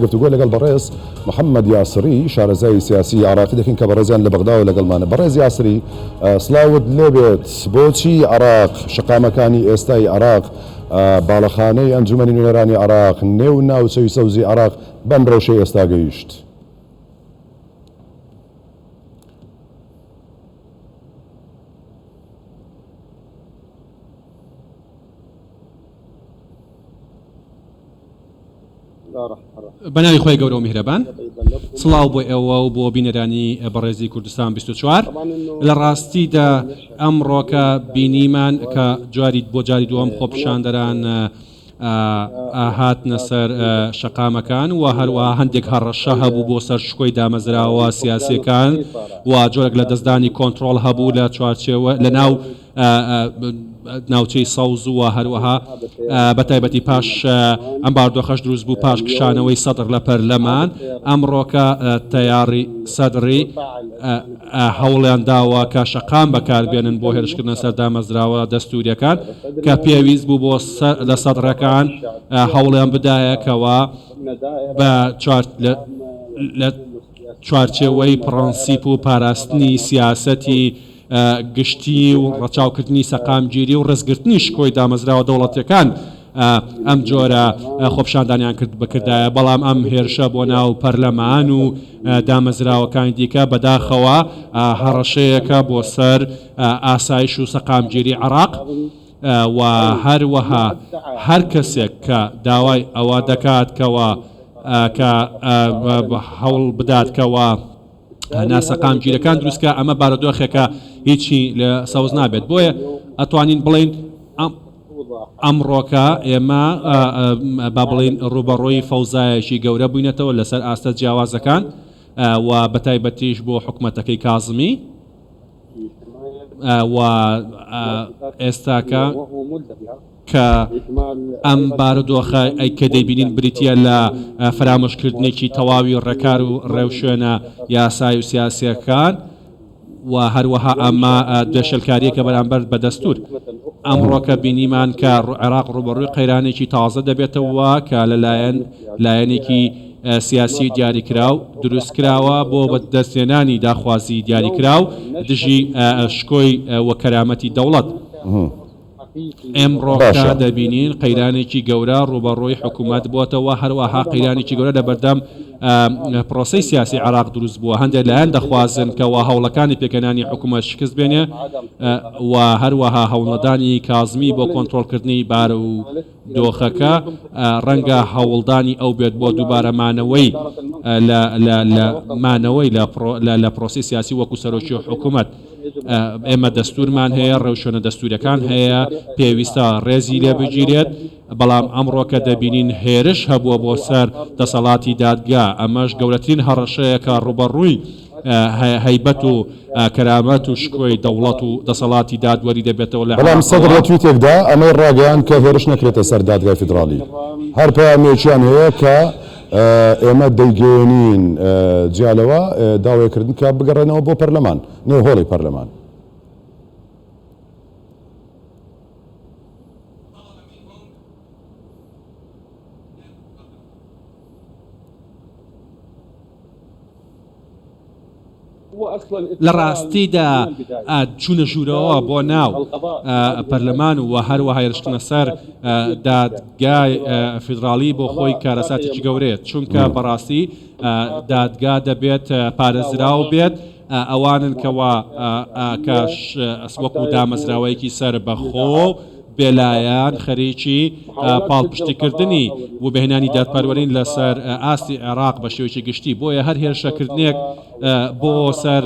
گفتوگۆ لەگەڵ بەڕێز محەممەد یاسری، شارەزای سیاسی عێراقی دەکەین کە بەڕێزیان لە بەغداوە لەگەڵمانە. بەڕێز یاسری، سڵاوت لێبێت، بۆچی عێراق، شەقامەکانی ئێستای عێراق، باڵەخانەی ئەنجومەنی نوێنەرانی عێراق، نێو ناوچەی سەوزی عێراق بەم ڕەوشەی ئێستا گەیشت؟ بەناوی خوای گەورە و میهرەبان سڵاو بۆ ئێوە و بۆ بینەرانی بەڕێزی کوردستان 24 لە ڕاستیدا ئەمڕۆکە بینیمان کە جاری بۆ جاری دووەم خۆپیشاندەران هاتنە سەر شەقامەکان و هەروەها هەندێک هەڕەشە هەبوو بۆ سەر شکۆی دامەزراوە سیاسیەکان و جۆرێک لە دەستدانی کۆنترۆڵ هەبوو لە چوارچێوە لە ناو ناوچەی سەوز و هەروەها بە تایبەتی پاش ئەم باردۆخەش دروست بوو پاش کشانەوەی سەدر لە پەرلەمان ئەمڕۆکە تەیاڕی سەدڕی هەوڵیان داوە کە شەقام بەکاربێنن بۆ هێرشکردنە سەر دامەزراوە دەستوریەکان کە پێویست بوو بۆ لە سەدڕەکان هەوڵیان بدایە کەوا بە چوار لە چوارچێوەی پڕەنسیپ و پاراستنی سیاسەتی گشتی و ڕەچاوکردنی سەقامگیری و ڕێزگرتنی شکۆی دامەزراوە دەوڵەتیەکان ئەم جۆرە خۆپیشاندانیان کرد بکردایە، بەڵام ئەم هێرشە بۆ ناو پەرلەمان و دامەزراوەکانی دیکە بەداخەوە هەڕەشەیەکە بۆ سەر ئاسایش و سەقامگیری عێراق و هەروەها هەر کەسێک کە داوای ئەوە دەکات کەوا کە هەوڵ بدات کەوا ناسەقامگیرەکان دروست کا، ئەمە بارودۆخێکە هیچی لێ سەوز نابێت، بۆیە ئەتوانین بڵێین ئەمڕۆکە ئێمە با بڵێین ڕووبەڕووی فەوزایەکی گەورە بووینەتەوە لەسەر ئاستە جیاوازەکان و بەتایبەتیش بۆ حکومەتەکەی کازمی. و ئێستاکە کە ئەم بارودۆخە کە دەیبینین بریتییە لە فەرامۆشکردنێکی تەواوی ڕێکار و ڕێوشوێنە یاسای و سیاسییەکان و هەروەها ئەمە پێشێلکارییەکە بەرامبەر بە دەستوور. ئەمڕۆکە بینیمان کە عێراق ڕووبەڕووی قەیرانێکی تازە دەبێتەوە کە لەلایەن لایەنێکی سیاسی دیاریکراو دروستکراوە بۆ بەدەستهێنانی داخوازی دیاریکراو دژی شکۆی و کەرامەتی دەوڵەت. ئێمڕۆکە باشە. دەبینین قەیرانێکی گەورە ڕووبەڕووی حکومەت بۆتەوە، هەروەها قەیرانێکی گەورە لەبەردەم پرۆسەی سیاسی عێراق دروست بووە، هەندێک لایەن دەخوازن کەوا هەوڵەکانی پێکهێنانی حکومەت شکست بێنێ و هەروەها هەوڵنەدانی کازمی بۆ کۆنترۆڵکردنی بار و دۆخەکە ڕەنگە هەوڵدانی ئەو بێت بۆ دووبارە مانەوەی لە لە لە مانەوەی لە لە لە پرۆسەی سیاسی وەکو سەرۆکی حکومەت. ئێمە دەستوورمان هەیە، ڕێوشوێنە دەستووریەکان هەیە، پێویستە ڕێزی لێ بگیرێت، بەڵام ئەمڕۆ کە دەبینین هێرش هەبووە بۆ سەر دەسەڵاتی دادگا، ئەمەش گەورەترین هەڕەشەیە کە ڕووبەڕووی هەیبەت و کەرامەت و شکۆی دەوڵەت و دەسەڵاتی دادوەری دەبێتەوە لە بەڵام سەدر عێراقەوە. لە تویتێکدا ئەمەی ڕاگەیاند کە هێرش نەکرێتە سەر دادگای فیدراڵی. هەر پەیامێکیان هەیە کە ئێمە دەیگەیەنین، جیا لەوە داوای کردن کە بگەڕێنەوە بۆ پەرلەمان، نێو هۆڵی پەرلەمان. لە ڕاستیدا چوونە ژوورەوە بۆ ناو پەرلەمان و هەروەها هێرشکردنە سەر دادگای فیدراڵی بۆ خۆی کارەساتێکی گەورەیە، چونکە بەڕاستی دادگا دەبێت پارێزراو بێت، ئەوانن کەوا کە وەکو دامەزراوەیەکی سەربەخۆ بێلایەن خەریکی پاڵپشتیکردنی و بەهێنانی دادپەروەرین لەسەر ئاستی عێراق بە شێوەیەکی گشتی، بۆیە هەر هێرشەکردنێک بۆ سەر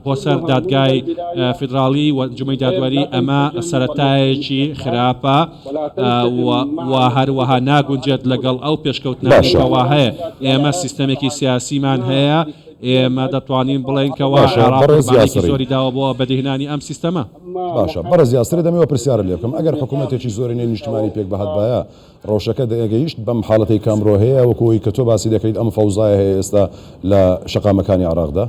بۆ سەر دادگای فیدراڵی و ئەنجومەنی دادوەری ئەمە سەرەتایەکی خراپە و هەروەها ناگونجێت لەگەڵ ئەو پێشکەوتنانەی باشە. کەوا هەیە. ئێمە سیستەمێکی سیاسیمان هەیە، ئێمە دەتوانین بڵێین کەوا باشە عێراق بەڕێز قوربانییەکی یاسری. زۆری داوە بۆ بەدیهێنانی ئەم سیستەمە. باشە بەڕێز یاسری دەمەوێت پرسیارت لێ بکەم ئەگەر حکوومەتێکی زۆرینەی نیشتمانی پێک بهاتبایە ڕەوشەکە دەگەیشت بەم حاڵەتەی کە ئەمڕۆ هەیە وەکو ئەوەی کە تۆ باسی دەکەیت ئەم فەوزایە هەیە ئێستا لە شەقامەکانی عێراقدا؟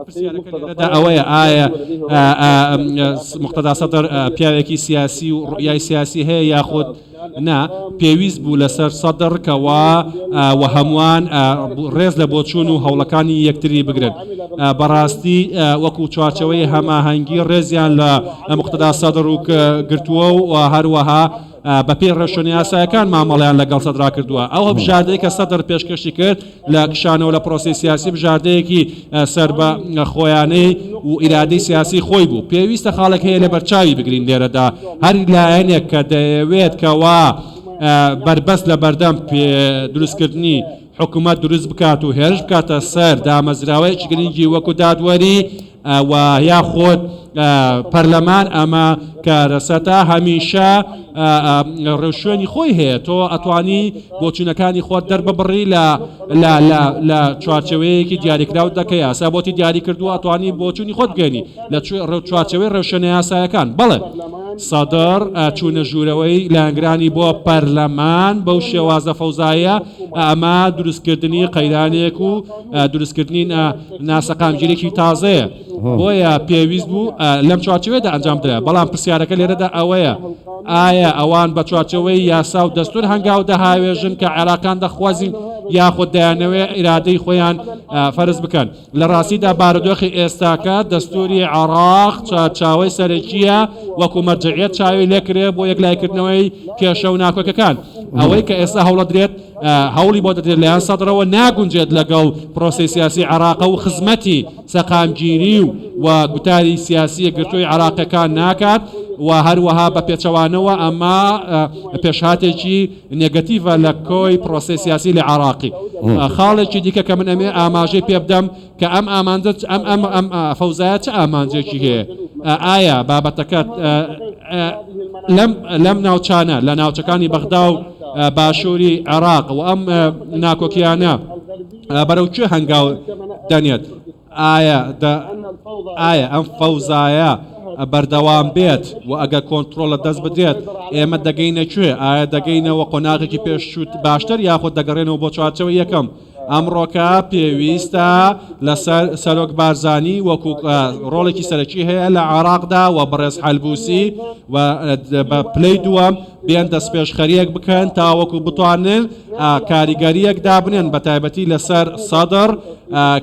پرسیارەکە لێرەدا ئەوەیە ئایا موقتەدا سەدر پیاوێکی سیاسی و ڕوئیای سیاسی هەیە یاخود نا؟ پێویست بوو لەسەر سەدر کەوا و هەمووان ڕێز لە بۆچوون و هەوڵەکانی یەکتری بگرن. بەڕاستی وەکو چوارچێوەی هەماهەنگی ڕێزیان لە موقتەدا سەدر و گرتووە و هەروەها بەپێی ڕێوشوێنە یاسایەکان مامەڵەیان لەگەڵ سەدرا کردووە. ئەو هەڵبژاردەی کە سەدر پێشکەشی کرد لە کشانەوە لە پرۆسەی سیاسی بژاردەیەکی سەر بە خۆیانەی و ئیرادەی سیاسی خۆی بوو. پێویستە خاڵێک هەیە لەبەرچاوی بگرین لێرەدا هەر لایەنێک کە دەیەوێت کەوا بەربەست لە بەردەم دروستکردنی حکومەت دروست بکات و هێرش بکاتە سەر دامەزراوەیەکی گرنگی وەکو دادوەری و یاخود پەرلەمان ئەمە کارەسەتە هەمیشە ڕێوشوێنی خۆی هەیە تۆ ئەتوانی بۆچوونەکانی خۆت دەرببڕی لە لە لە لە چوارچێوەیەکی دیاریکراو دەکە یاسا بۆتی دیاری کردووە ئەتوانی بۆچوونی خۆت بگەێنی لە چوارچێوەی ڕێوشوێنە یاسایەکان بەڵێ سەدر چوونە ژوورەوەی لایەنگرانی بۆ پەرلەمان بەو شێوازە فەوزایە ئەمە دروستکردنی قەیرانێک و دروستکردنی ناسەقامگیرێکی تازەیە بۆیە پێویست بوو لەم چوارچێوەیەدا ئەنجام درا بەڵام پرسیارەکە لێرەدا ئەوەیە ئایا ئەوان بە چوارچێوەی یاسا و دەستور هەنگاو دەهاوێژن کە عێراقان دەخوازین یاخود دەیانەوێ ئیرادەی خۆیان فەرز بکەن لە ڕاستیدا بارودۆخی ئێستاکە دەستوری عێراق چوارچاوەی سەرەکیە وەکو مەرجعیەت چاوی لێکرێ بۆ یەکلایکردنەوەی کێشە و ناکۆکەکان ئەوەی کە ئێستا هەوڵەدرێت هەوڵی بۆ دەدرێت لایەن سەدرەوە ناگونجێت لەگەڵ پرۆسەی سیاسی عێراقە و خزمەتی سەقامگیری و و گوتاری سیاسی یەکگرتووی عێراقیەکان ناکات و هەروەها بە پێچەوانەوە ئەمە پێشهاتێکی نێگەتیڤە لە کۆی پرۆسەی سیاسی لە عێراقی. خاڵێکی دیکە کە من ئەمێ ئاماژەی پێ بدەم کە ئەم ئامانجە ئەم ئەم ئەم فەوزایە چ ئامانجێکی هەیە؟ ئایا بابەتەکە لەم لەم ناوچانە لە ناوچەکانی بەغدا و باشووری عێراق و ئەم ناکۆکیانە بەرەو کوێ هەنگاو دەنێت؟ ئایا ئایا ئەم فەوزایە بەردەوام بێت و ئەگەر کۆنتترۆل لە دەست بدرێت ئێمە دەگەینە کوێ؟ ئایا دەگەینەوە قۆناغێکی پێشوو باشتر یاخود دەگەڕێنەوە بۆ چوارچەوەی یەکەم؟ ئەمڕۆکە پێویستە لەسەر سەرۆک بارزانی وەکو ڕۆڵێکی سەرەکی هەیە لە عێراقدا و بەڕێز حەلبوسی و بە پلەی دووەم بێن دەستپێشخەریەک بکەن تاوەکو بتوانن کاریگەریەک دابنێن بە تایبەتی لەسەر سەدر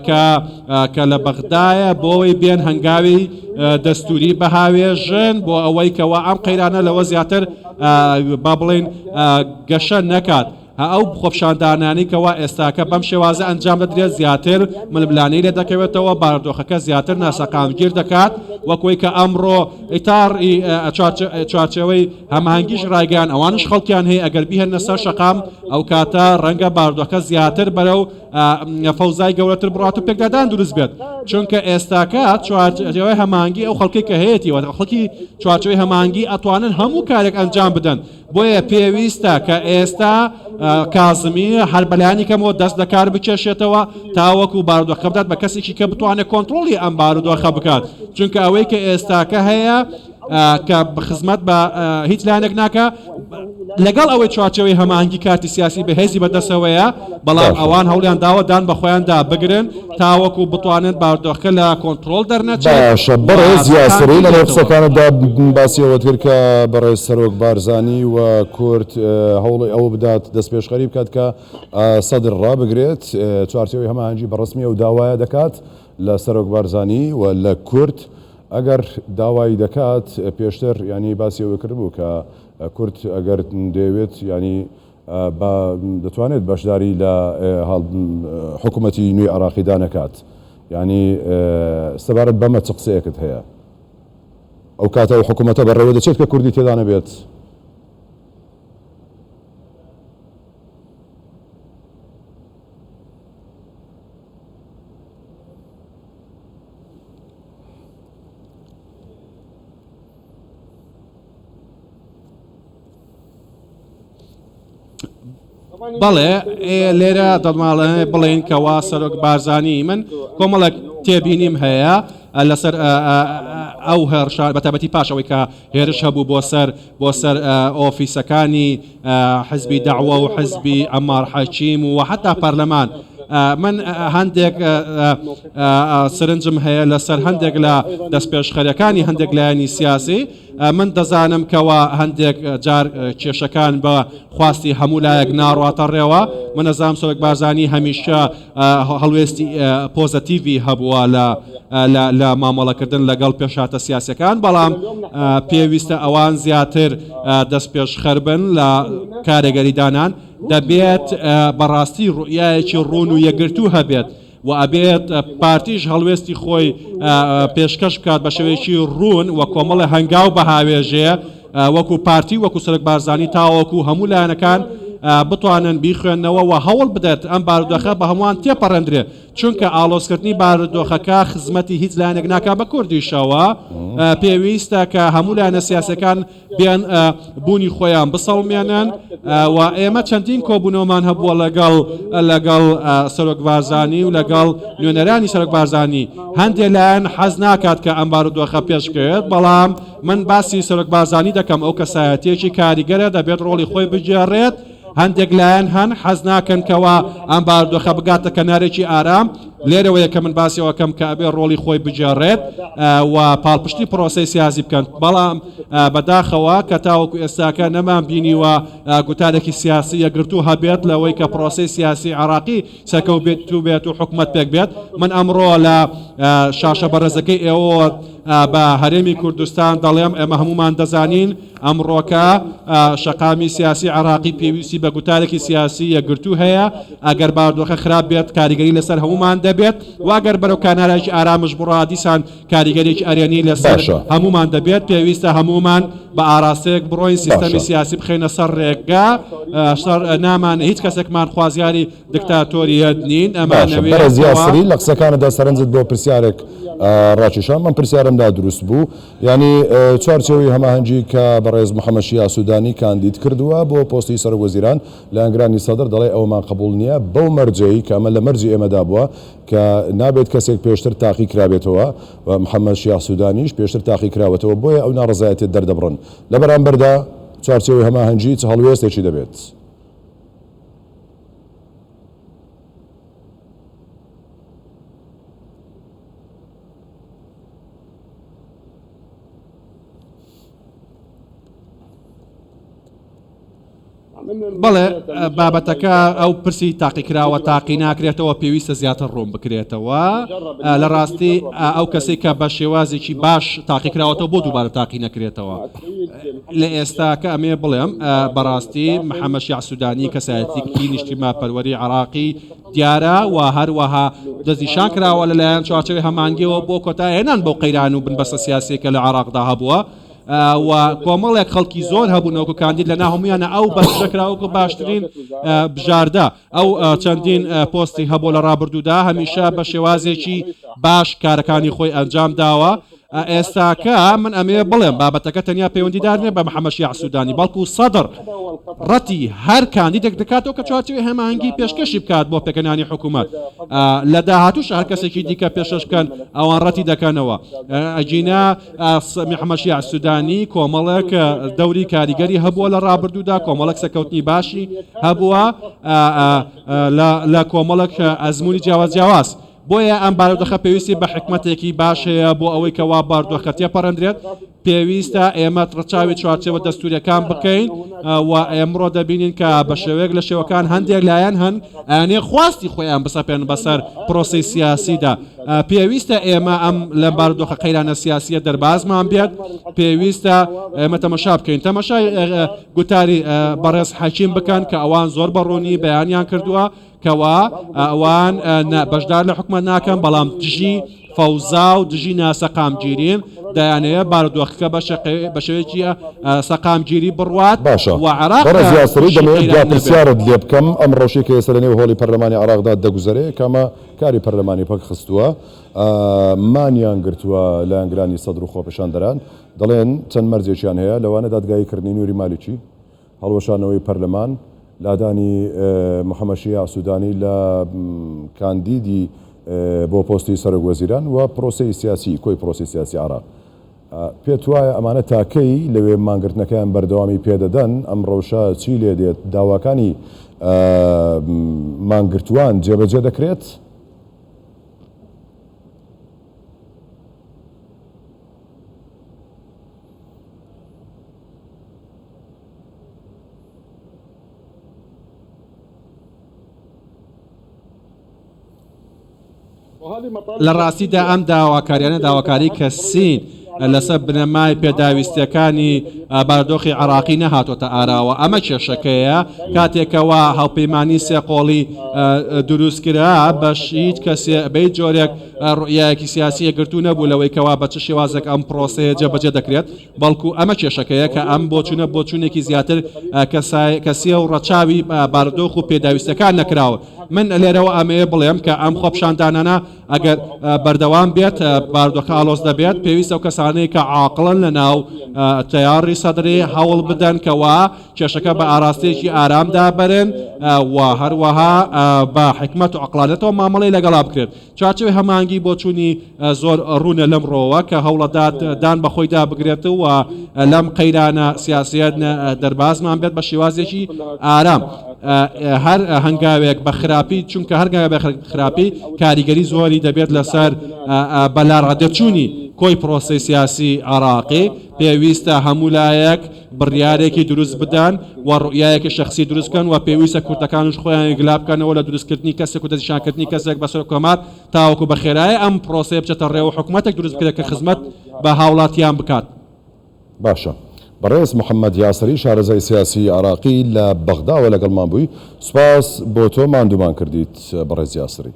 کە کە لە بەغدایە بۆەوەی بێن هەنگاوی دەستوری بەهاوێژن بۆ ئەوەی کەوا ئەم قەیرانە لەوە زیاتر با بڵین گەشە نەکات. ئەو خۆپیشاندانانەی کەوا ئێستاکە بەم شێوازە ئەنجام دەدرێت زیاتر ململانێی لێ دەکەوێتەوە، بارودۆخەکە زیاتر ناسەقامگیر دەکات، وەک وەی کە ئەمڕۆ ئیتار ی چوارچێوەی هەماهەنگیش ڕایگەیاند ئەوانیش خەڵکیان هەیە ئەگەر بیهێننە سەر شەقام ئەوکاتە ڕەنگە بارودۆخەکە زیاتر بەرەو فەوزای گەورەتر بڕات و پێکدادان دروست بێت، چونکە ئێستاکە چوارچێوەی هەماهەنگی ئەو خەڵکەی کە هەیەتی واتە خەڵکی چوارچێوەی هەماهەنگی ئەتوانن هەموو کارێک ئەنجام بدەن، بۆیە پێویستە کە ئێستا کازمی هەر بەلایەنی کەمەوە دەست لە کار بکێشێتەوە تاوەکو بارودۆخەکە بدات بە کەسێکی کە بتوانێت کۆنتڕۆڵی ئەم بارودۆخە بکات چونکە ئەوەی کە ئێستاکە هەیە کە خزمەت بە هیچ لایەنێک ناکە لەگەڵ ئەوەی چوارچێوەی هەماهەنگی کارتی سیاسی بەهێزی بەدەستەوەیە بەڵام ئەوان هەوڵیان داوە دان بە خۆیاندا بگرن تاوەکو بتوانن بارودۆخەکە لە کۆنتڕۆڵ دەرنەچێت باشە و بەڕێز یاسری سەقامگیر لەنێو بێتەوە. قسەکانتدا باسی ئەوەت کرد کە بەڕێز سەرۆک بارزانی و کورد هەوڵی ئەوە بدات دەستپێشخەری بکات کە سەدر ڕابگرێت چوارچێوەی هەماهەنگی بە ڕەسمی ئەو داوایە دەکات لە سەرۆک بارزانی و لە کورد ئەگەر داوای دەکات پێشتر یانی باسی ئەوەی کردبوو کە کورد ئەگەر دەیەوێت یانی با دەتوانێت بەشداری لە حکوومەتی نوێی عێراقیدا نەکات یانی سەبارەت بەمە چ قسەیەکت هەیە؟ ئەو کاتە ئەو حکوومەتە بەڕێوە دەچێت کە کوردی تێدا نەبێت؟ بەڵێ لێرە دەماڵێ بڵێن کەوا سەرۆک بارزانی من کۆمەڵێک تێبینیم هەیە لەسەر ئەو هێرشە بەتابەتی پاش ئەوەی کە هێرش هەبوو بۆ سەر بۆ سەر ئۆفیسەکانی حزبی دەعوە و حزبی عەمار حەکیم و حتا پەرلەمان. من هەندێک سرنجم هەیە لەسەر هەندێک لە دەستپێشخەریەکانی هەندێک لایەنی سیاسی. من دەزانم کەوا هەندێک جار کێشەکان بە خواستی هەموو لایەک ناڕواتە ڕێوە. من ئەزانم سەرۆک بارزانی هەمیشە هەڵوێستی پۆزەتیڤی هەبووە لە لە مامەڵەکردن لەگەڵ پێشهاتە سیاسیەکان، بەڵام پێویستە ئەوان زیاتر دەستپێشخەر بن لە کارێگەری دانان. دەبێت بەڕاستی ڕوئیایەکی ڕوون و یەکگرتوو هەبێت و ئەبێت پارتیش هەڵوێستی خۆی پێشکەش بکات بە شێوەیەکی ڕوون و کۆمەڵێ هەنگاو بهاوێژێ وەکو پارتی وەکو سەرۆک بارزانی تاوەکو هەموو لایەنەکان بتوانن بیخوێندنەوە و هەوڵ بدات ئەم بارودۆخە بە هەمووان تێپەڕێندرێ چونکە ئاڵۆزکردنی بارودۆخەکە خزمەتی هیچ لایەنێک ناکات بە کوردیشەوە پێویستە کە هەموو لایەنە سیاسەکان بێن بوونی خۆیان بسەڵمێنن و ئێمە چەندین کۆبوونەوەمان هەبووە لەگەڵ لەگەڵ سەرۆک بارزانی و لەگەڵ نوێنەرانی سەرۆک بارزانی هەندێک لایەن حەز ناکات کە ئەم بارودۆخە پێش بکەوێت بەڵام من باسی سەرۆک بارزانی دەکەم ئەو کەسایەتیەکی کاریگەرە دەبێت ڕۆڵی خۆی بگێڕێت هەندێک لایەن هەن حەز ناکەن کەوا ئەم بارودۆخە بگاتە کەنارێکی ئارام، لێرەوەیە کە من باسی ئەوە کەم کە ئەبێ ڕۆڵی خۆی بگێڕێت و پاڵپشتی پرۆسەی سیاسی بکەن، بەڵام بەداخەوە کە تاوەکو ئێستاکە نەمان بینیوە گوتارێکی سیاسی یەکگرتوو هەبێت لەوەی کە پرۆسەی سیاسی عێراقی سەرکەوتوو بێت و حکومەت پێک بێت. من ئەمڕۆ لە شاشە بەڕێزەکەی ئێوەوە بە هەرێمی کوردستان دەڵێم ئێمە هەموومان دەزانین ئەمڕۆکە شەقامی سیاسی عێراقی پێویستی بە گوتارێکی سیاسی یەکگرتوو هەیە، ئەگەر بارودۆخە خراپ بێت کاریگەری لەسەر هەموومان دەبێت و ئەگەر بەرەو کانارێکی ئارامش بڕا دیسان کاریگەریی ئەرێنی لەسەر باشە. هەموومان دەبێت، پێویستە هەموومان بە ئاراستەیەک بڕۆین سیستەمی باشە. سیاسی بخەینە سەر ڕێگا، سەر نامان هیچ کەسێکمان خوازیاری دکتاتۆریەت نین، باشە ئەمانەوێت بەڕێز کەوا. یاسری لە قسەکانتدا سەرنجت بۆ پرسیارێک ڕاکێشام، ئەم پرسیارەم لا دروست بوو، یانی چوارچێوەی هەماهەنگی کە بەڕێز محەمەد شیاع سودانی کاندید کردووە بۆ پۆستی سەرۆک وەزیران، لایەنگرانی سەدر دەڵێ ئەوەمان قبوڵ نییە بەو مەرجەی کە ئەمە لە مەرجی ئێمەدا بووە کە نابێت کەسێک پێشتر تاقی کرابێتەوە و محەمەد شیاع سودانیش پێشتر تاقی کراوەتەوە بۆیە ئەو ناڕەزایەتیە دەردەبڕن. لە بەرامبەردا چوارچێوەی هەماهەنگی چ هەڵوێستێکی دەبێت؟ بەڵێ بابەتەکە ئەو پرسی تاقیکراوە تاقی ناکرێتەوە پێویستە زیاتر ڕوون بکرێتەوە لە ڕاستی ئەو کەسێک کە بە شێوازێکی باش تاقیکراوەتەوە بۆ دووبارە تاقی نەکرێتەوە لە ئێستا کە ئەمێ بڵێم بەڕاستی محەممەد شیاع سوودانی کەسایەتیکی نیشتیماپەروەری عراقی دیارە و هەروەها دەستنیشان کراوە لەلایەن چوارچێوەی هەماهەنگیەوە بۆ کۆتایهێنان بەو قەیران و بنبەستە سیاسیەی کە لە عێراقدا هەبووە و کۆمەڵێک خەڵکی زۆر هەبوون وەکو کاندید لەناو هەموویانە ئەو بەرژە کرا وەکو باشترین بژاردە ئەو چەندین پۆستی هەبوو لە ڕابردوودا هەمیشە بە شێوازێکی باش کارەکانی خۆی ئەنجام داوە ئێستاکە من ئەمەوێ بڵێم بابەتەکە تەنیا پەیوەندیدار نیە بە محەمەد شیاع سودانی بەڵکو سەدر ڕەتی هەر کاندیدێک دەکاتەوە کە چوارچێوەی هەماهەنگی پێشکەشی بکات بۆ پێکهێنانی حکوومەت لە داهاتووش هەر کەسێکی دیکە پێشکەش بکەن ئەوان ڕەتی دەکەنەوە ئەگینا محەمەد شیاع سودانی کۆمەڵێک دەوری کاریگەری هەبووە لە ڕابردوودا کۆمەڵێک سەرکەوتنی باشی هەبووە لە کۆمەڵێک ئەزمموی جیاواز جیاواز بۆیە ئەم بارودۆخە پێویستی بە حیکمەتێکی باش هەیە بۆ ئەوەی کەوا باردۆخە تێپەڕێندرێت، پێویستە ئێمە ڕەچاوی چوارچێوە دەستووریەکان بکەین و ئێمڕۆ دەبینین کە بە شێوەیەک لە شێوەکان هەندێک لایەن هەن ئەیانێ خواستی خۆیان بسەپێنن بەسەر پرۆسەی سیاسیدا. پێویستە ئێمە ئەم لەم بارودۆخە قەیرانە سیاسیە دەربازمان بێت، پێویستە ئێمە تەمەشا بکەین تەمەشای گوتاری بەڕێز حەکیم بکەن کە ئەوان زۆر بە ڕوونی بەیانیان کردووە کەوا ئەوان بەشدار لە حکومەت ناکەن بەڵام دژی فەوزا و دژی ناسەقامگیرین دەیانەوێت بارودۆخەکە بە شێوەیەکی سەقامگیری بڕوات باشە و عێراق بەڕێز یاسری تووشی دەمەوێت دوا قەیران نەبێت. پرسیارت لێ بکەم ئەم ڕەوشەی کە ئێستا لەنێو هۆڵی پەرلەمانی عێراقدا دەگوزەرێ کامە کاری پەرلەمانی پەک خستووە مانیان گرتووە لایەنگرانی سەدر و خۆپیشاندەران دەڵێن چەند مەرجێکیان هەیە لەوانە دادگایی کردنی نوری مالیکی هەڵوەشانەوەی پەرلەمان، لادانی محەمەد شیاع سودانی لە کاندیدی بۆ پۆستی سەرۆک وەزیران و پرۆسەی سیاسی، کۆی پرۆسەی سیاسی عێراق. پێت وایە ئەمانە تا کەی لەوێ مانگرتنەکەیان بەردەوامی پێدەدەن؟ ئەم ڕەوشە چی لێدێت؟ داواکانی مانگرتووان جێبەجێ دەکرێت؟ لە ڕاستیدا ئەم داواکاریانە داواکاری کەسین لەسەر بنەمای پێداویستیەکانی بارودۆخی عێراقی نەهاتۆتە ئاراوە ئەمە کێشەکەیە کاتێکەوە هاوپەیمانی سێقۆڵی دروست کرا بەش هیچ کەسێ بە هیچ جۆرێک ڕوئیایەکی سیاسی یەکگرتوو نەبوو لەوەی کەوا بە چ شێوازێک ئەم پرۆسەیە جێبەجێ دەکرێت بەڵکو ئەمە کێشەکەیە کە ئەم بۆچوونە بۆچوونێکی زیاتر کەسیە و ڕەچاوی بارودۆخ و پێداویستەکان نەکراوە. من لێرەوە ئەمەوێ بڵێم کە ئەم خۆپیشاندانانە ئەگەر بەردەوام بێت بارودۆخە ئاڵۆز دەبێت، پێویستە ئەو کەسانەی کە عاقڵن لە ناو تەیاری سەدری هەوڵ بدەن کەوا کێشەکە بە ئاراستەیەکی ئارامدا بەرن و هەروەها بە حیکمەت و عەقڵانیەتەوە مامەڵەی لەگەڵا بکرێت. چوارچێوەی هەماهەنگی بۆچوونی زۆر ڕوونە لەم ڕۆوە کە هەوڵەدات دان بە خۆیدا بگرێت و لەم قەیرانە سیاسیە دەربازمان بێت بە شێوازێکی ئارام. هەر هەنگاوێک بە خراپی چونکە هەر گاوێک بە خراپی کاریگەری زۆری دەبێت لەسەر بەلاڕادەچوونی کۆی پرۆسەی سیاسی عێراقی. پێویستە هەموو لایەک بڕیارێکی دروست بدەن و ڕوئیایەکی شەخسی دروست بکەن و پێویستە کوردەکانیش خۆیان یەکلا بکەنەوە لە دروستکردنی کەسێک و دەستنیشانکردنی کەسێک بە سەرۆک کۆمار تاوەکو بە خێرایی ئەم پرۆسەیە بچێتە ڕێوە و حکومەتێک دروست بکرێت کە خزمەت بە هاوڵاتیان بکات. باشە بەڕێز محەمەد یاسری شارەزای سیاسی عێراقی لە بەغداوە لەگەڵمان بووی سوپاس بۆ تۆ ماندوومان کردیت بەڕێز یاسری.